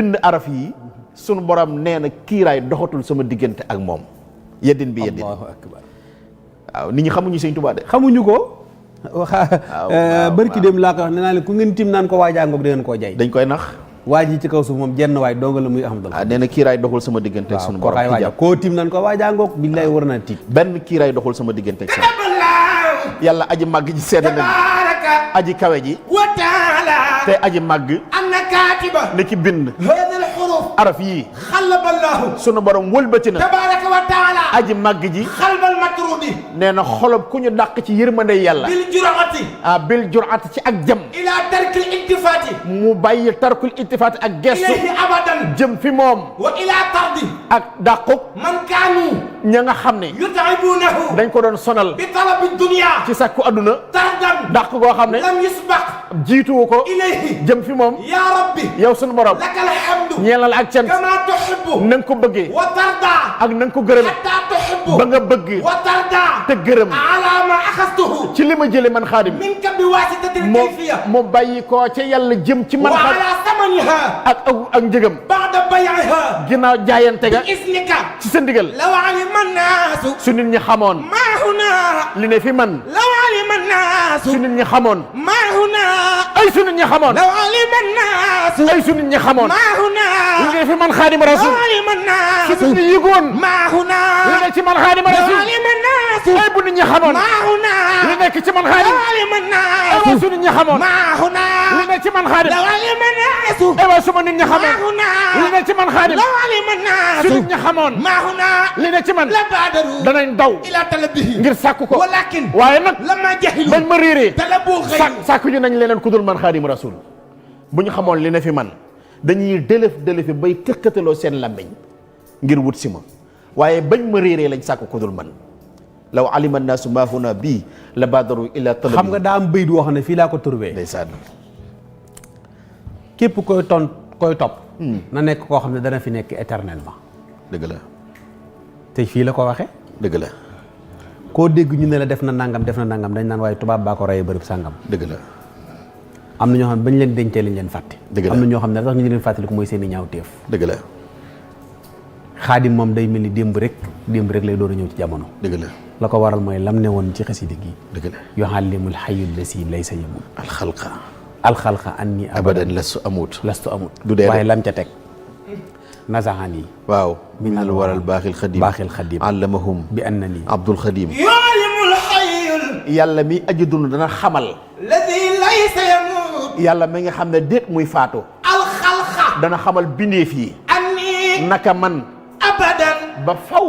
bind araf yi sunu borom nee na kiiraay doxatul sama diggante ak moom yeddin bi yeddin. Allahu akbar. waaw nit ñi xamuñu sëñ Tuubaa de. xamuñu ko. barki dem laa ko wax nee naa leen ku ngeen tim naan ko waajaangoog da ngeen koo jay. dañ koy nax. waa ji ci kaw suuf moom jenn waay donga la muy Ahmadul. nee na kiiraay doxul sama diggante ak sunu borom. waaw kookaay waaja koo tim naan ko waajaangoog billaay war na tiit. benn kiiraay doxul sama diggante ak sama. yàlla aji màgg ji seede na aji kawe ji. wa taala te aji màgg. anna kaatiba ne ki bind. hadal xuruf araf yii. xalaballahu sunu borom wëlbati na. tabaraka wa taala aji màgg ji. xalbal matrudi nee na xolob ku ñu dàq ci yërmande yàlla. bil jurati bil juraat ci ak jëm. ila tarkil iltifati mu bàyyi tarkul iltifaat ak gestu. ilayhi abadan jëm fi moom. wa ila tardi ak dàquk man kaanu ña nga xam ne. yutaibunahu dañ ko doon sonal. bi talabi dunya ci sàkku adduna. tardan dàq goo xam ne. lam yusbaq jiituwu ko. ilayhi jëm fi moom. ya rabbi yow sunu borom. lakal hamdu ñeelal ak cant. kama tuhibbu na nga ko bëggee. wa tarda ak na nga ko gërëme. hatta tuhibbu ba nga bëgg. wa tarda te gërëm. ala ma axastuhu ci li ma jële man xaadim. minka bi wasitatil moo kayfiya moo bàyyi koo ca yàlla jëm ci man wa xaadim. ala samaniha ak njëgam. ba'da bay'iha ginnaaw jaayante ga. bi isnika ci sa ndigal. law alima naasu su nit ñi xamoon. ma huna li ne fi man. law alima naasu su nit ñi xamoon. ma huna ay su nit ñi xamoon. law alima naasu ay su nit ñi xamoon. ma huna li ne fi man xaadim rasul. law alima su naasu nit ñi yëgoon. ma huna li ne ci man xaadim law rasul. alima naasu ay bu nit ñi xamoon. ma huna li nekk ci man xaadim. law alima ay naasu waa su nit ñi xamoon. ma huna li nekk ci man xaadim. law alima naasu ay waa su ma nit ñi ma xamoon. huna li nekk ci man xaadim. law alima su naasu nit ñi xamoon. ma huna li nekk ci man. la baadaru danañ daw. ila talabihi ngir sàkku ko. walakin waaye nag lama jahilu bañ ma réeree. talabu xëy sàkku ñu nañ leneen ku dul man xaadim rasul. bu ñu xamoon li ne fi man dañuy dëlëf bay tëkkataloo seen làmmiñ ngir wut si ma waaye bañ ma réeree lañ sàkku ku dul man law alima naasu maa huna bii la baadaru ila talabi. xam nga daa am bayit woo xam ne fii laa ko turwee. ndeysaan. képp koy topp. na nekk koo xam ne dana fi nekk éternellement. dëgg la. te fii la ko waxee. dëgg la. koo dégg ñu ne la def na nangam dañ naan waaye tubaab baa ko reyee bërëb sàngam. dëgg la. am na ñoo xam ne bañ leen dencee lañ leen fàtte. dëgg la am na ñoo xam ne sax ñu leen fàttali ko mooy seen i ñaawteef. dëgg la. xaadim moom day mel ni démb rek lay door a ñëw ci jamono. dëgg la. la ko waral mooy lam ne woon ci xasida gi. dëgg la. yuhallimul hayyul lasi laysa yamut. alxalqa anni abadan lastu amut. du dee waaye lam ca teg. nazahan yi. waaw. minal waral baaxil xadim. allamahum bi annani abdul xadim. yuhallimul hayyul yàlla mi aji dund dana xamal. ladi laysa yamut yàlla mi nga xam ne déet muy faatu. alxalqa dana xamal bindeef yi. anni naka man. abadan ba faw.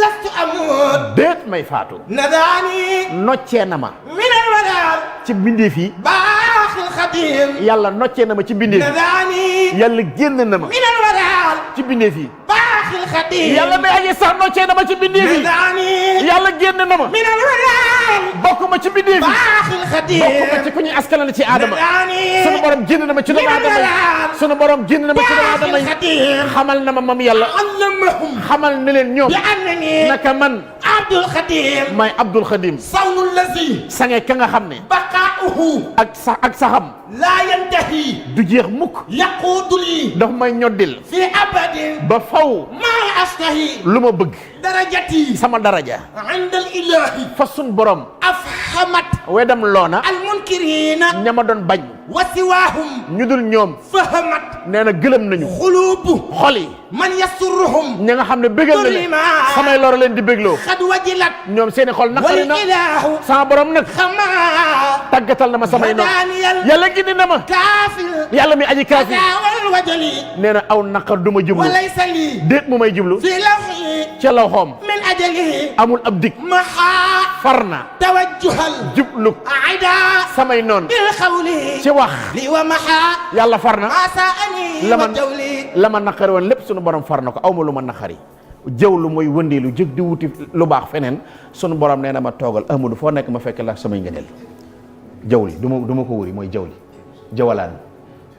lastu amut déet may faatu. nadaani noccee na ma. minal waral ci bindeef yi. baaxil xadim. yàlla noccee na ma ci bindeef yi. nadaani yàlla génn na ma. minal waral ci bindeef yi. baaxil xadim. yàlla may aji sax noccee na ma ci bindeef yi. nadaani yàlla génn na ma. minal waral bokk ma ci bindeef yi. baaxil xadim. bokk ma ci ku ñuy askanale ci aadama. nadaani sunu borom génn na ma ci doomu aadama yi. sunu borom génn na ma ci doomu aadama yi. xamal na ma moom yàlla. allamahum xamal na leen ñoom. bi annani naka man. Abdul Xadim. may Abdul Xadim. sawnul lazi. sange ka nga xam ne. baqaa'uhu. ak saxam. laa yantahi. du jeex mukk. yaquudu lii. daf may ñoddil. fi abadin. ba faw. maa astahi. lu ma bëgg. darajati. sama daraja. indal ilaahi. fa sun borom. afhamat. wedam loona. almunkiriina. ñama doon bañ. wa siwaahum. ñu dul ñoom. fahamat. nee na gëlëm nañu. xuluubu. xol yi. man yasurruhum. ña nga xam ne bégal na leen. samay lor leen di bégloo. xad wajilat. ñoom seeni xol naqari na. wal ilaahu. sama borom nag. xamaa. tàggatal na ma samay noonu. hadaaniyal. yàlla gindi na ma. kaafir. yàlla mi aji kaafi. hadaawal wajali. nee na aw naqar du ma jublu. walaysa lii. déet mu may jublu. fi lawhi. ca law xoom. min ajalihi. amul ab dik. maxaa. far na. tawajjuhal. jublu. aida. samay noonu. bil xawli. ci wax. li wa maxaa. yàlla far na. asaani. la wa ma jawli. la ma naqari woon lépp sunu borom far na ko aw ma lu ma naqari. jawlu mooy wëndeelu jóg di wuti lu baax feneen sunu borom nee na ma toogal Ahmadu foo nekk ma fekk la samay ngëneel. jawli du ma ko wëri mooy jawli jawalaan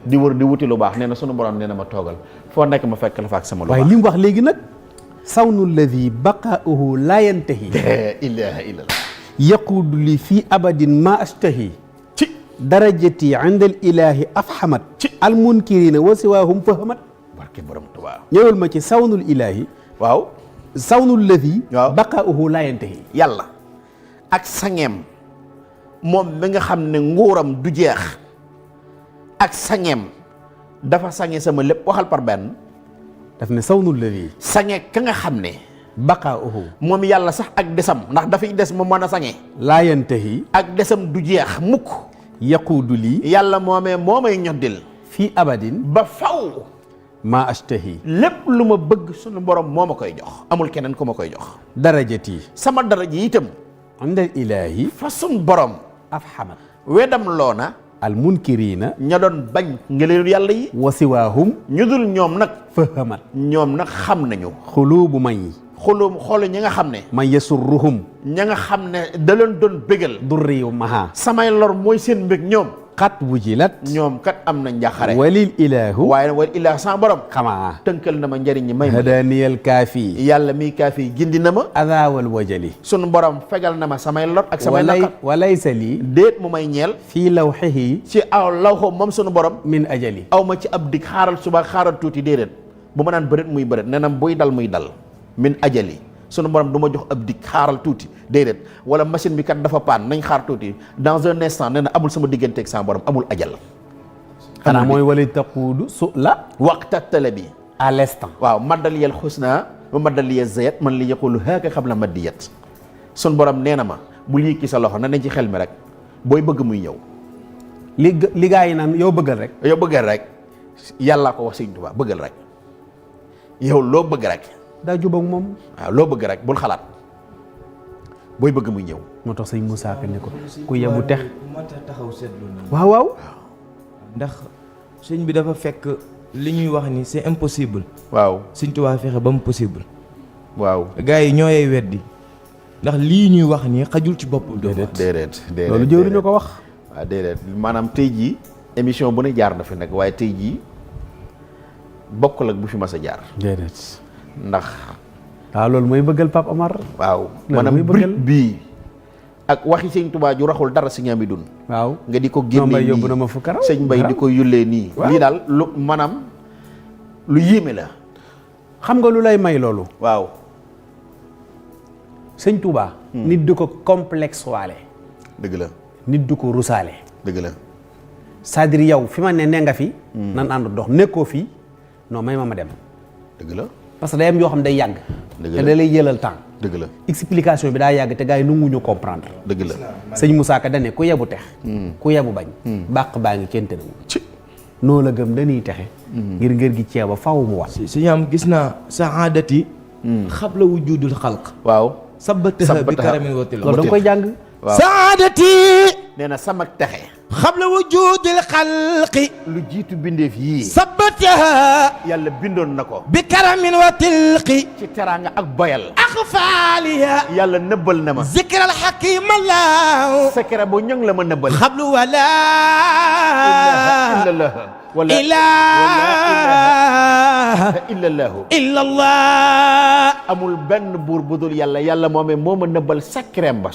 di wër di wuti lu baax nee na sunu borom nee na ma toogal foo nekk ma fekk la fa ak sama lu baax. waaye li mu wax léegi nag. sawnu alladi baqaa'uhu laa yantahi. la ilaha illallah. yaquudu li fii abadin ma astahi. darajati inda al ilahi afhamat. almunkirina wa siwaahum fahamat. barke borom Tuubaa. ñëwal ma ci sawnul ilaahi. waaw. sawnul ladhi. waaw baqaa'uhu laa yantahi. yàlla ak sangeem moom mi nga xam ne nguuram du jeex ak sangeem dafa sange sama lépp waxal par benn. daf ne sawnul ladhi. sange ka nga xam ne. baqaa'uhu. moom yàlla sax ak desam ndax dafay des mu mën a sange. laa yantahi. ak desam du jeex mukk. yaquudu lii. yàlla moomee moo may ñoddil. fii abadin. ba faw. maa ashtahi. lépp lu ma bëgg sunu borom moo ma koy jox amul keneen ku ma koy jox. darajati. sama daraja yi itam. inda ilaahi. fa sunu borom. afhamat. wedam loona. al munkirina. ña doon bañ ngëneelu yàlla yi. wa siwaahum. ñu dul ñoom nag. fahamat. ñoom nag xam nañu. xuluubu man. xoolu ñi nga xam ne. man yasurruhum. ña nga xam ne da leen doon bégal. durri maha. samay lor mooy seen mbég ñoom. xat wujilat. ñoom kat am na njàqare. walil ilaahu. waaye nag wal ilaa sa borom. xamaa. tënkal na ma njëriñ ñi may ma. hadaniyal kaafi. yàlla miy kaafi gindi na ma. adaawal wajali. sunu borom fegal na ma samay lor ak samay naqar. walaysa lii. déet mu may ñeel. fii lawxihi. ci aw lawxo moom sunu borom. min ajali. aw ma ci ab dig xaaral suba xaaral tuuti déedéet bu ma naan bëreet muy bëreet nee na buy dal muy dal min ajali sunu borom du ma jox ab dig xaaral tuuti déedéet wala machine bi kat dafa paan nañ xaar tuuti dans un instant nee na amul sama digganteeg sama borom amul ajal. xanaa mooy wala taquudu su la. waqta talabi à l'instant. waaw maddaliyal xusna wa maddaliyal zayat man li yaqulu haaka xabla maddiyat sunu borom nee na ma bul yëkki sa loxo na ne ci xel mi rek booy bëgg muy ñëw. li gaa yi naan yow bëggal rek. yow bëggal rek yàllaa ko wax Sëñ Tuubaa bëggal rek yow loo bëgg rek. daa jubóog moom. waaw loo bëgg rek bul xalaat booy bëgg muy ñëw. moo tax sëñ Moussa Ka ne ko ku yebu tex. moo tax taxaw seetlu na. waaw waaw. ndax sëñ bi dafa fekk li ñuy wax ni c'est impossible. waaw Sëñ Tuubaa fexe ba mu possible. waaw. gars yi ñooy weddi ndax lii ñuy wax nii xajul ci bopp. déedéet loolu jëwriñu ko wax. waaw déedéet maanaam tey jii émission bu ne jaar na fi nag waaye tey jii bokkul ak bu fi mas a jaar. déedéet. ndax. waaw loolu mooy bëggal Pape Omar. waaw loolu maanaam muy bëggal brique bii ak waxi sëñ Tuubaa ju raxul dara si ñaami dun waaw nga di ko non génnee mbay nii yóbbu na ma fu karaw sëñ Mbay di ko yullee nii. waaw lii daal lu maanaam lu yéeme la. xam nga lu lay may loolu. waaw. sëñ Touba. nit du ko complexe waale. dëgg la nit du ko rusaale. dëgg la. c'est-à-dire yow fi ma ne nga fi. nan ànd dox nekkoo fi non may ma dem. dëgg la. parce que day am yoo xam day yàgg. dëgg te la da lay jëlal temps. dëgg la. explication bi daa yàgg te gars yi nanguwuñu comprendre. dëgg la. sëñ Moussa Ka dañ ne ku yebu tex. ku yebu bañ. bàq baa ngi kenn tënku. ci noo la gëm dañuy texe. ngir gi ceeba faw mu wax. si ñaam gis naa saadati xabla wujudul xalq. waaw. sabataha bi karamin watil. loolu da nga koy jàng. waaw saadati nee na sama texe. xabla wujudil xalqi. lu jiitu bindeef yii. sabataha yàlla bindoon na ko. bi karamin watilqi. ci teraanga ak boyal. axfaaliya yàlla nëbbal na ma. zikral xakim allahu. secret bu ñëng la ma nëbbal. xablu wala. illallah. wala illallahu. illallah. amul benn buur bu dul yàlla yàlla moomee moo ma nëbbal secret ba.